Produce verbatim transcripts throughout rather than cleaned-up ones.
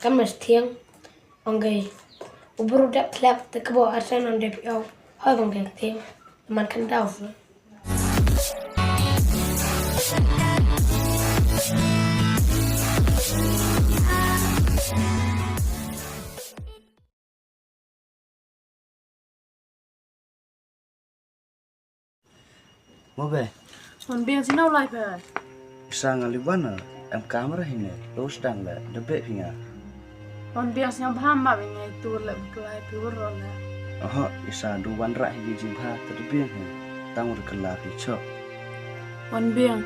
Kam na stiang. Ong kei. U bru dep klep te kebo arsan on dep au. Hoi bang dep tiang. Man kan dau. Mo be. Mon biang sino lai phe. Isa nga liwan na em kamera hine. Los dang le debek phi nga. Mon biang sino bha ma be ngai tu le beklai phi wor le. Oho, isa du wan rah hi jing bha te debiang hi. Tang wor kala phi chok. Mon biang.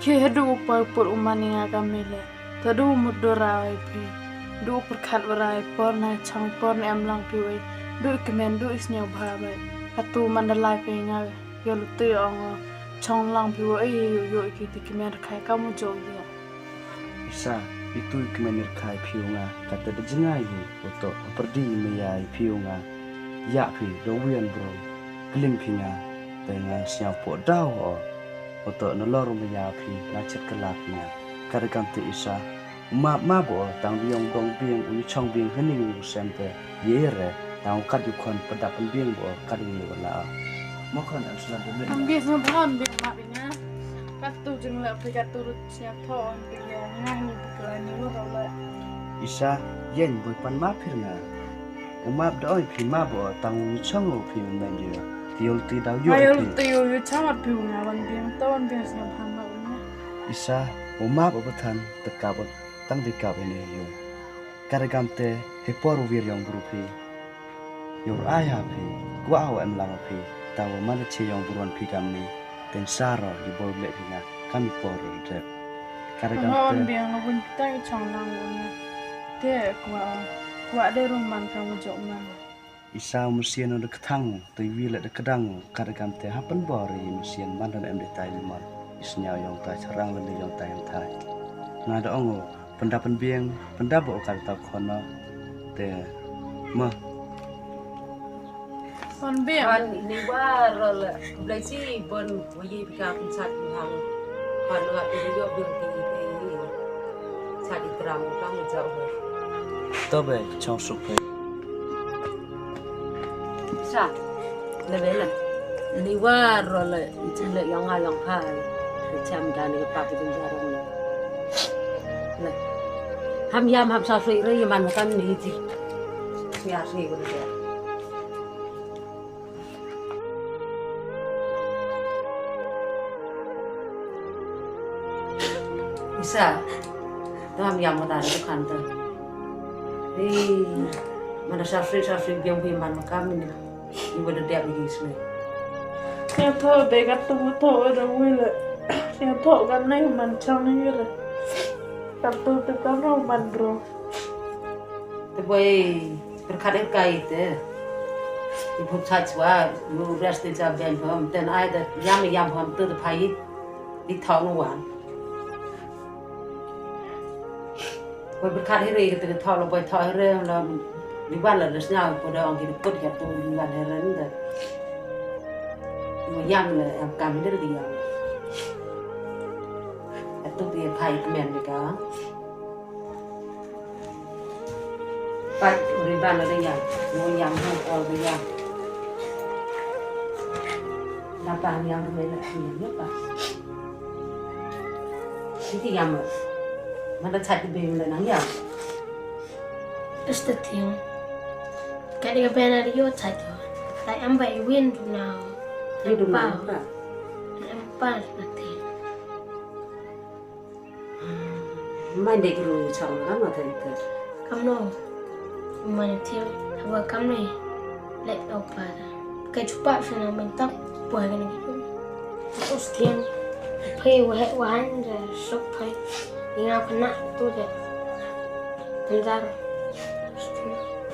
Ke hedu upar pur uman nga kamile. Tadu mut du rai phi. Du pyrkhat warai por na chang por na em lang phi wei. Du kmen du is nyau bha bai. Atu man da lai phi nga. Yo lu tu ong chong lang phi wei yo yo ki ti kmen khai kamu jong yo. Isa, itu kmen ir khai phi nga. Kata da jingai hi. Uto perdi me ya phi nga. Ya phi do wian bro. Klim phi nga. Te nga snyau po dau o. Uto na lor me ya phi. Na chet kala phi nga. Kada kam te isa. Map ma bo tang biang dong biang u chong biang hening u sem te ye re tang kat yu khon pedap biang bo kat yu wala. Mo khon an slam de. Am biang sam phan biang map nya. Kat tu jing le pe kat tu rut sia tho on biang nga ni pe kala ni lo le. Isa yen boy pan ma phir nga. U map da oi phi ma bo tang u chong u phi men yu. Ti ol ti dau yu. Ayol ti yu yu chong at phi nga wan biang to wan biang sam phan ma. Isa u map u pathan te kap tang di kap ine yu. Kada kam te he por u wir yong bru phi. Yu ai ha phi. Kwa u em lang phi. Tawa man che yong bru an phi kam ni. Ten saro yu bol le phi nga kam yu por u dep. Kada kam te. Biang na win tang chong lang win. Te kwa kwa de rum man kam jok man. Isa mesian u da ketang te wi le da kedang kada kam te hapen bor i mesian man dan em de tai limon. Isnya yong tai charang le yong tai yong tai. Nga da ong u penda pen biang penda bo kada tau khona te ma. Pon biang. Pon ni wa ro le blai si bon wa ye pika pen sat hang. Pon nga tu yo biang ti ti. Sat i tram ka mu jauh. To be chong suk pe. Sa, le be le. Ni wa ro le, i chin le yong a yong ha. Ke cham da ni pa ke jing ja ro ni. Le. Ham yam ham sa sui re, yaman kam ni ji. Ya sui ko de. Isa, to ham yam ko da re kan to. Ei, mana sa sui sa sui biang biang man kam ni. Ni wada dia bagi sui. Sia tho de kat tu tho wada wile. Sia tho kan nai man chang ni wile. Kat tu tu kan man bro. Te boi berkat kai te. Ibu chachwa, lu rest te jab ben hom. Ten ai da yam yam hom tu te pai. Di thong wan. Boi berkat hiri kita ke thau lo boi thau hiri lo liban la resnya ko da ong kita put ya tu liban hiri ni da. Mo yam le am kam hiri di yam. Atu bi khai kmen ni ka. Pat liban la da yam. Mo yam ho ko da yam. Napa yang kemana ni apa? Siti yang mana? Mana chat di bim dan yang. Is the thing. Kadi ka bena di yo chat yo. Like I'm by win do now. You do now. Empa nothing. Mai dek ru chang na ma thai ter. Kam no. Mai thil haba kam ni. Let au pa. Ka chupa sina men tak. Buah kena gitu. Terus kian. Pai wahai wahan de sok pai. Inga kena tu de. Bentar.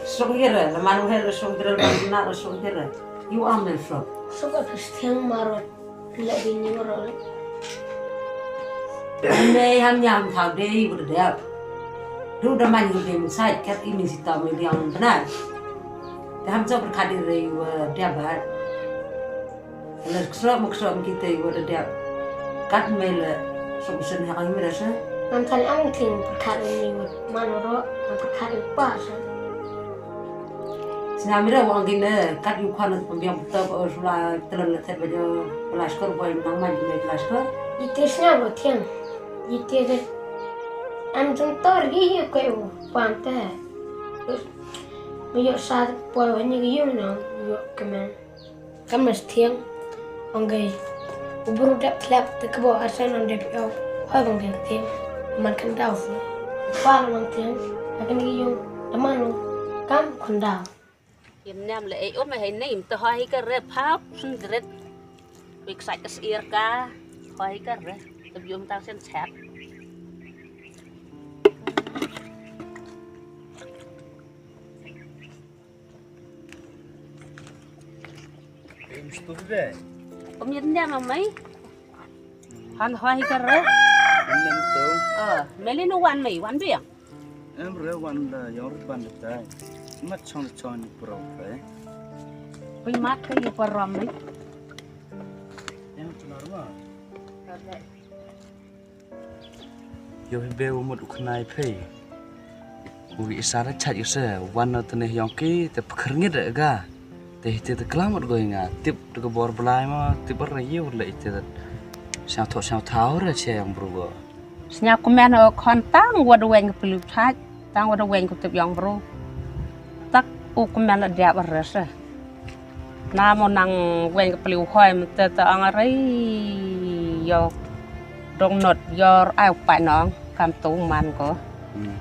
Sok hira, laman wahai sok hira, laman na sok hira. You are my friend. Sok apa stiang marot. Leh bini marot. Mei ham nyam thau dei wada dep. Du da man yu dei mun sai kat ini si tau mei liang benar. Te ham chok berkat dei wada dep bat. Le ksok ksok kita wada dep. Kat mei le sok sen ha kami rasa. Ngam than am king pyrkhat u ni wut man u ro, ngam pyrkhat u pa sa. Sna mi re wang king ne, kat yu kwan pembiang betul, oh, sula telan le thet bajo pelaskor, boy nang man me pelaskor. Ite sna bo tiang. Ite de. Am jung tor gi yu ke u pan te. Mi yo sa po ni gi yu no, yo kemen. Kam nas tiang, ong gei. U bru dep tlep te kebo arsan on dep yo. Hoi bang gei tiang. Man kan dau fu. Pal man tiang. Akan gi yung. Teman lo. Kam kan dau. Yem niam le ei um hei nei te hoi ka re phap sun dret. Wik sai ka sir ka. Hoi ka re. Te bium tang sen chat. Em, stop de. Om yet niam a mai. Han hoi ka re. Em, nem to. Ah, meli no wan mai, wan biang. Em re wan da yor ban da tai. Mat chong chong ni pro re. Kui mat ka yu parom mai. Em, tu normal. Yo hi be u mut u khnai phei. U i sara chat yu se wan na tene yong ki te pkhar ngit ga. Te hi te te klam mut go nga tip te ka bor blai ma tip ar yu le te. Siang tho siang thau re che yang bru go. Snya kumen o khon tang wad weng ka pelu chat tang wad weng ku tip yong bru. Tak u kumen la dia ar re se. Na mo nang weng ka peli u hoi mte te ong arei yo dong not yor ai u pai nong kam tu man ko. Hmm.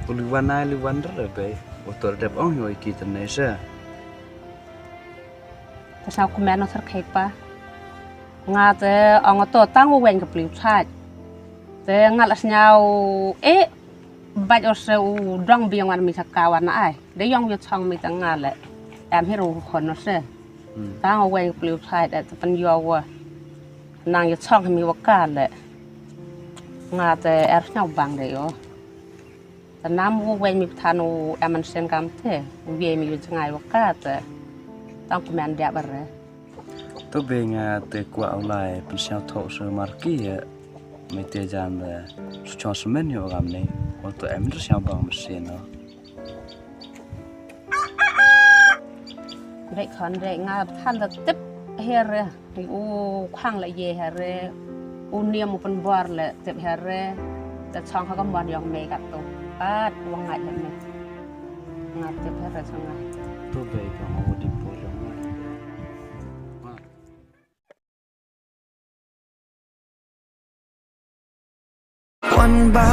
U liwan ai liwan re be. U to dep ong yo iki te ne se. Te sa kumen o ser khei pa. Nga te ong to tang u weng ka peli u chaj. Te nga la sñiaw e bait o se u dong biang wan mi sa ka wan ai. De yong yu chong mi ta nga le. Em hi ru hon o se. Hmm. Tang o weng pliu chai de te pen yo wa. Nang yu chong mi wa ka le. Nga te er sñiaw bang de yo. Te nam u weng mi pthan u em an sen kam te. U ye mi yu jngai wa ka te. Tang ku men dia bare. To be nga te kwah u lai pynsñiawthooh sha marki ïa. Me te jan de shu chong smen ïa u kam ne. Wa to em de sñiaw bang machine no. Dei khon dei nga than da tip here. U khang la ye here. U niam u pynbor le tip here. Te chong ha ka mon yong me kat to. At wa ngai ha me. Nga tip here chong nga. To be ka mo di por yong nga. One by